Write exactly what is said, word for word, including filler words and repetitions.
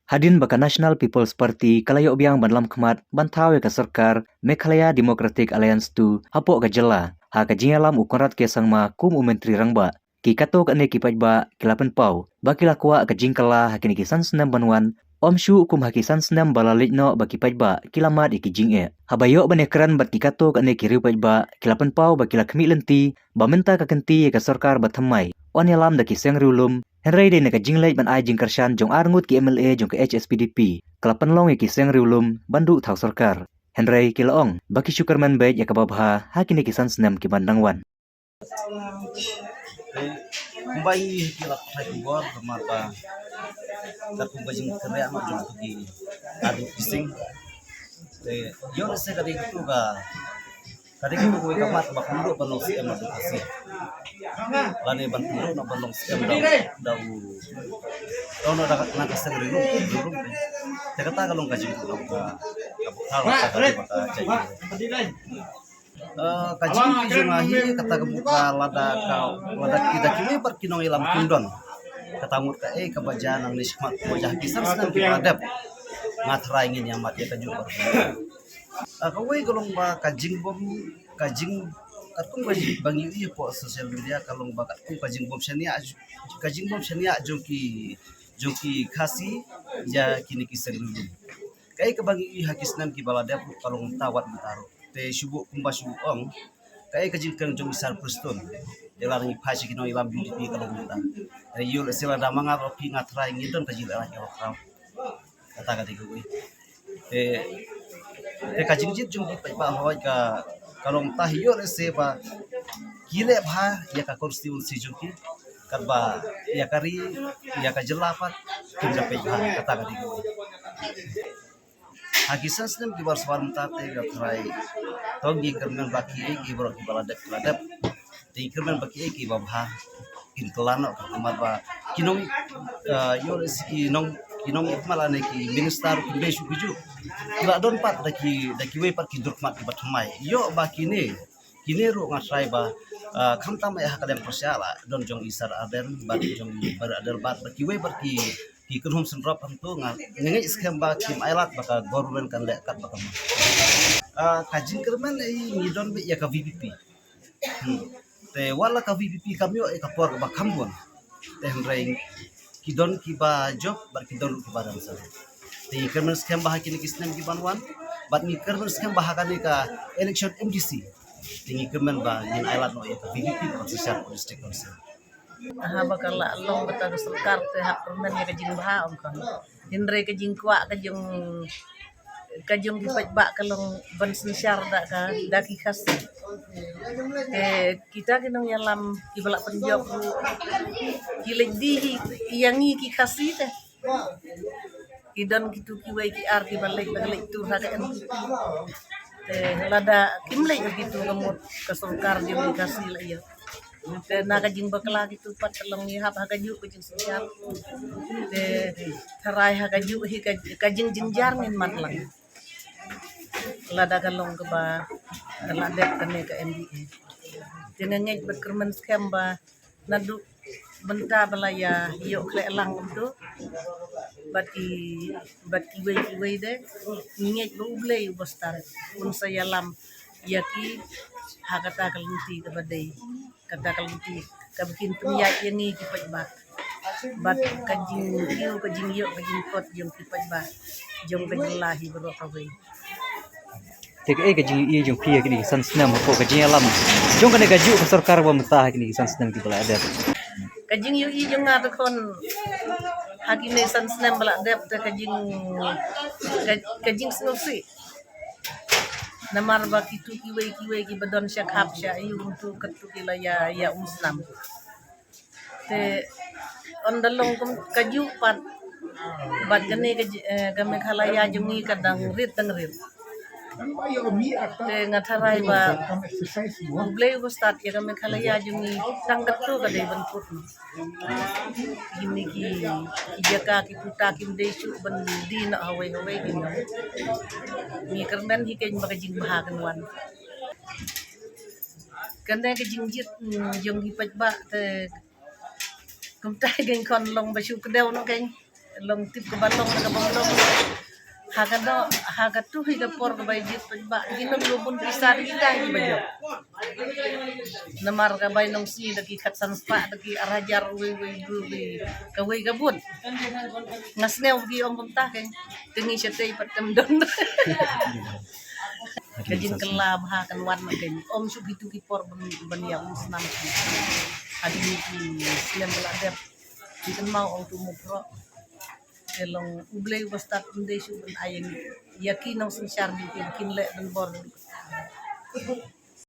Hadien ba ka National People's Party ka la ïoh biang ban lam khmat ban thaw ïa ka sorkar Meghalaya Democratic Alliance two hapoh ka jylla, ha ka jingïalam u Conrad K Sangma kum u Myntri Rangbah, ki katto katne ki paidbah ki la pynpaw ba ki la kwah ka jingkylla ha kine ki san snem ban wan, ym shuh kum ha ki san snem ba la leit noh ba ki paidbah ki la mad ïa ki jingeh. Haba ïoh ban ïakren bad ki katto katne ki riew paidbah, ki la pynpaw ba ki la khmih lynti ba mynta ka kynti ïa ka sorkar ba thymmai yn ïalam da ki seng riewlum, hynrei dei na ka jingleit ban ai jingkyrshan jong arngut ki M L A jong ka H S P D P ka la pynlong ïa ki seng riewlum ban duh thaw sorkar. Hynrei ki la ong ba ki shu kyrmen beit ïa kaba bha ha kine ki san snem ki ban dang wan. Te kumba ngi ki la phai khubor namar ba katkum ka jingkyrmen jong ki arngut ki seng. Te ïoh lehse ka dei katu ka, ka dei katu kawei ka mat ba kumno ban long C M na ka seng. Lane ban kumno ban long C M da u, da u, da u na ka seng riewlum, riewlum. Te kata ka long ka jingkyrmen ka, ka, ka, ka, ka, ka, ka, ka, ka, ka, ka jingkyrmen jong nga hi kata ka mut ba lada ka, lada ki da kiwei pat ki nongïalam kim don. Kata mut kaei kaba jia nangne shakhmat, kaba jia ha ki san snem kiba la dep. Nga tharai ngin ïa mad ïa kajuh. Ah, kawei ka long ba ka jingbym, ka jing, katkum ka jing ba ngi ïohi hapoh social media ka long ba katkum ka jingbym shaniah, ka jingbym shaniah jong ki, jong ki Khasi ïa kine ki seng riewlum. Kaei kaba ngi ïohi ha ki snem kiba la dep ruh ka long mynta wat mynta ruh. Te shu buh kumba shu ong, kaei ka jingkren jong i Sir Prestone. Ïa la ngi phai sha ki nongïalam U D P ka long mynta. Te ïoh lehse lada ma nga ruh phi nga tharai ngi don ka jingleh lait ka bakhraw. Kata ka dei kawei. Te, te ka jingjied jong ki paidbah hooid ka, ka long mynta ïoh lehse ba ki leh bha ïa ka constituency jong ki. Katba ïa ka ri, ïa ka jylla pat kim da peit bha, kata ka dei kawei. Ha ki san snem kiba sawar mynta te nga tharai to ngi kyrmen ba kiei kiei baroh kiba la dep ki la dep. Te ngi kyrmen ba kiei kiei ba bha kin kylla noh, ka mut ba ki nong, eh, ïoh lehse ki nong, ki nongïalam lane ki minister ruh kim dei shuh kajuh. Ki la don pat da ki, da kiwei pat ki dur khmat kiba thymmai. Ïoh ba kine, kine ruh nga tharai ba, ah, khamtam eh ha ka liang pyrshah la don jong i Sir Ardent bad jong i Bah Adelbert bad kiwei pat ki, ki kynhun synrop hangto nga, nga ngeit skhem ba kim ailad ba ka government kan leh katba ka mut. Ah, ka jingkyrmen eh ngi don beit ïa ka V P P. Hmm. Te wat la ka V P P kam ïoh ïa ka por kaba kham bun. Te hynrei ki don kiba jop bad ki don ruh kiba dang sah. Te ngi kyrmen skhem ba ha kine ki snem ki ban wan bad ngi kyrmen skhem ba ha kane ka election M D C. Te ngi kyrmen ba ngin ailad noh ïa ka V P P ban synshar District Council. Haba ka la long kata ka sorkar te hap kyrmen ïa ka jingbha ong ka. Hynrei ka jingkwah ka jong, ka jong ki paidbah ka long ban synshar da ka, da ki Khasi. Te kita ki nongïalam kiba la pynjop ruh ki leit die hi ïa ngi ki Khasi te. Ki don kitu kiwei ki ar kiba leit, ba leit tur ha ka N P P. Te lada kim leit kitu ka mut ka sorkar jong ki Khasi la ïa. Te na ka jingbakla kitu pat ka long ngi hap ha kajuh ka jingsynshar. Te tharai ha kajuh hi ka, ka jingjynjar ngin mad lang. Lada ka long kaba ka la dep kane ka M D A. Te nga ngeit bad kyrmen skhem ba naduh mynta ba la ïa ïoh khleh lang kumto bad ki, bad kiwei kiwei de. Ngi ngeit ba U Blei uba stad un sa ïalam ïa ki ha kata ka lynti kaba dei, kata ka lynti kaba kin pynïaid ïa ngi ki paidbah. Bad ka jingkiew, ka jingïoh, ka jingkot jong ki paidbah jong ka jylla hi baroh kawei. Te kaei ka jingïohi jong phi ha kine ki san snem hapoh ka jingïalam jong kane kajuh ka sorkar ba mynta ha kine ki san snem kiba la dep? Ka jingïohi jong nga te khun ha kine san snem ba la dep te ka jing, ka, ka jingsngewsih. Namar ba kitu kiwei kiwei kiba don sha khap sha aiu kumtu katto ki la ïa, ïa umsnam. Te ynda long kum kajuh pat bad kane ka ji-, eh, ka Meghalaya jong ngi ka dang rit dang rit. Te nga tharai ba U Blei uba stad ïa ka Meghalaya jong ngi tang katto ka dei ban put noh. Kine ki, ki jaka ki puta kim dei shuh ban die noh hawei hawei kine. Ngi kyrmen hi keiñ ba ka jingbha kan wan. Kane ka jingjied, mm, jong ki paidbah te kumta keiñ khun long ba shu kdew noh keiñ. Long tip kaba long na kaba long. Ha ka do, ha ka tu hi ka por kaba jit pynba ki nong lubun pisa di kita hi ba jop. Namar ka bai nong si da ki khat san spah da ki ar hajar wei wei wei wei ka wei ka bun. Nga sngewbha ki ong kumta ke. Tengi shatei pat tem don. Ka jingkylla bha kan wan na ka ong shu ki tu ki por ban ban ïa um snam. Hadien ki slem ba la dep. Ki kan mau ong tu mu pro. Te long U Blei uba stad um dei shu ban ai ïa ki nong synshar ki kin leh ban bor.